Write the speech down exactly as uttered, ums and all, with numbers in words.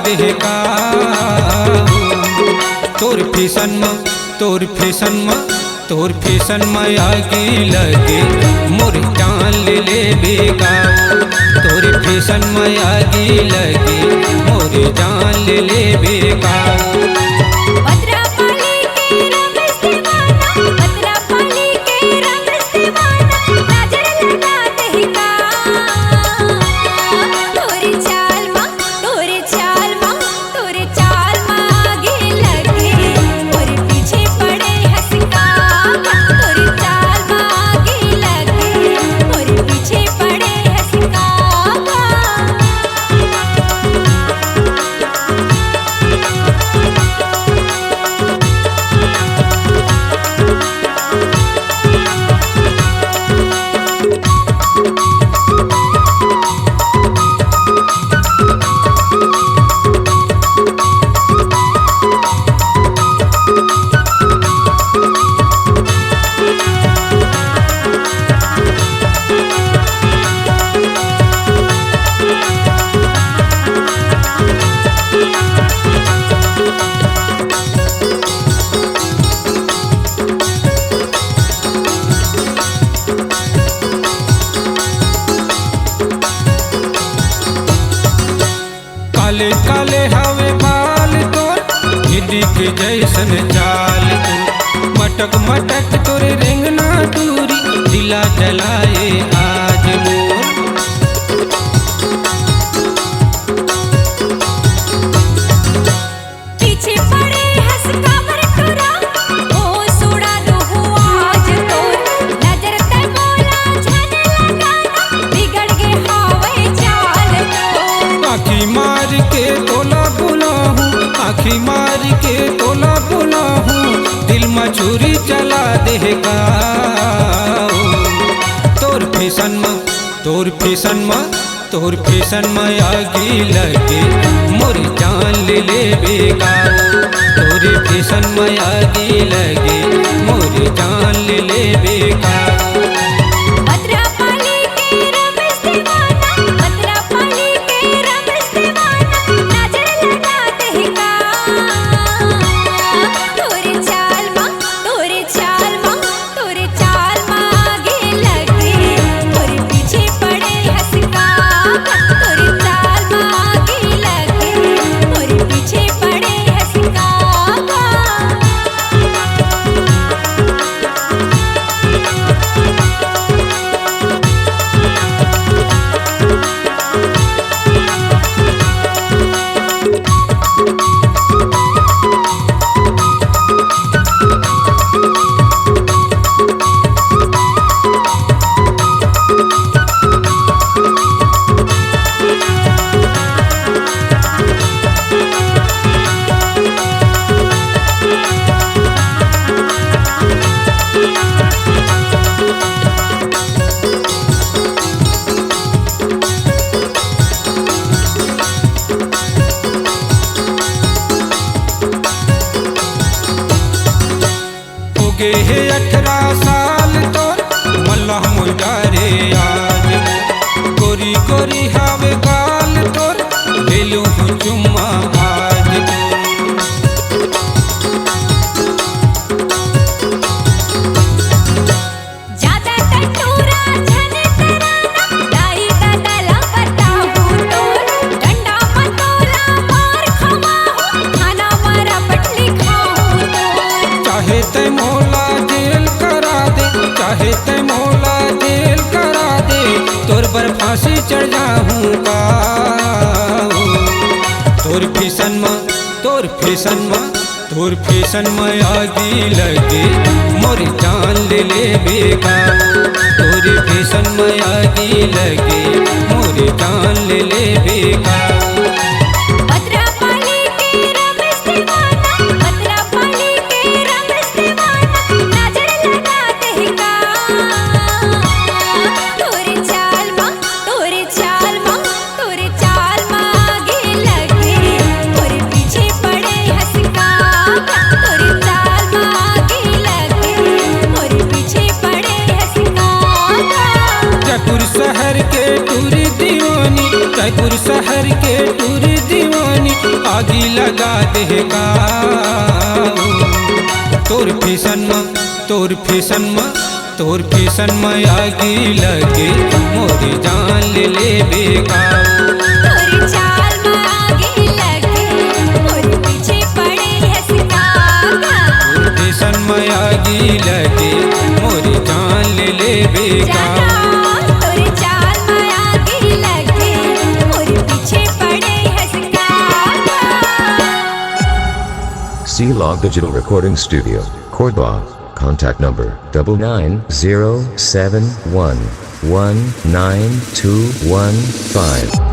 देहे का। तोर फैशन म, तोर फैशन म, तोर फैशन म आगी लगे, मोर जान ले लेबे का। तोर फैशन म आगी लगे, मोर जान ले लेबे का। पतरा पाली के रमेश दीवाना, पतरा पाली के रमेश दीवाना, नजर लगा देहे का। तोर चाल मा, तोर चाल मा, तोर चाल मा आगी लगे, मोर पीछे पड़े हस का। तोर चाल मा आगी लगे, मोर पीछे पड़े हस का। काले काले हवे बाल तोर, हिंदी के जैसन चाल तोर, मटक मटक तोर रेंगना टूरी, दिला जलाए आज मोर। पीछे पड़े हस काबर टुरा, ओ सुड़ा दो आज तोर। नजर तै मोला झन लगाना, बिगड़ गे हावय चाल तोर। आँखी मार के तोला बुलाहूँ, आँखी मार के तोला बुलाहूँ, दिल म छुरी चला देहे का। तोर फैशन म, तोर फैशन म, तोर फैशन म आगी लगे, मोर जान ले लेबे का। तोर फैशन म आगी लगे, मोर जान ले लेबे का। पतरा पाली के रमेश दीवाना, पतरा पाली के रमेश दीवाना, नजर लगा देहे का। तोर चाल मा, तोर चाल मा, तोर चाल मा आगी लगे, मोर पीछे पड़े हस का। तोर चाल मा आगी लगे, मोर पीछे पड़े हस का। होगे हे अठारह साल तोर, मल्ला मोर डारे आज। गोरी गोरी हावे गाल तोर, ले लूँ चुम्मा आज। ज्यादा टटोरा झन कराना, दाई ददा ला बताहूँ तोर, डंडा म तोला मार खवाहूँ, थाना म रपट लिखाहूँ तोर। चाहे तै मोला जेल करा दे, चाहे तै मोला जेल करा दे, तोर बर फांसी चढ़ जाहूँ का। तोर फैशन म, तोर फैशन म, तोर फैशन म आगी लगे, मोर जान ले लेबे का। तोर फैशन म आगी लगे, मोर जान ले लेबे का। पतरा पाली के रमेश दीवाना, पतरा पाली के रमेश दीवाना, नजर लगा देहे का। तोर चाल मा, तोर चाल मा, तोर चाल मा आगी लगे, मोर पीछे पड़े हस का। तोर चाल मा आगी लगे, मोर पीछे पड़े हस का। जयपुर शहर के टूरी दीवानी, जयपुर शहर के लगा दे का। तोर फैशन म, तोर फैशन म, तोर फैशन म आगी लगे, मोर जान ले लेबे का। तोर चाल म आगी लगे, मोर पीछे पड़े हस का। तोर फैशन म आगी लगे, मोर जान ले लेबे का। जाना, तोर चाल म आगी लगे, मोर पीछे पड़े हस का। C Log Digital Recording Studio, Cordoba. Contact number double nine zero seven one one nine two one five.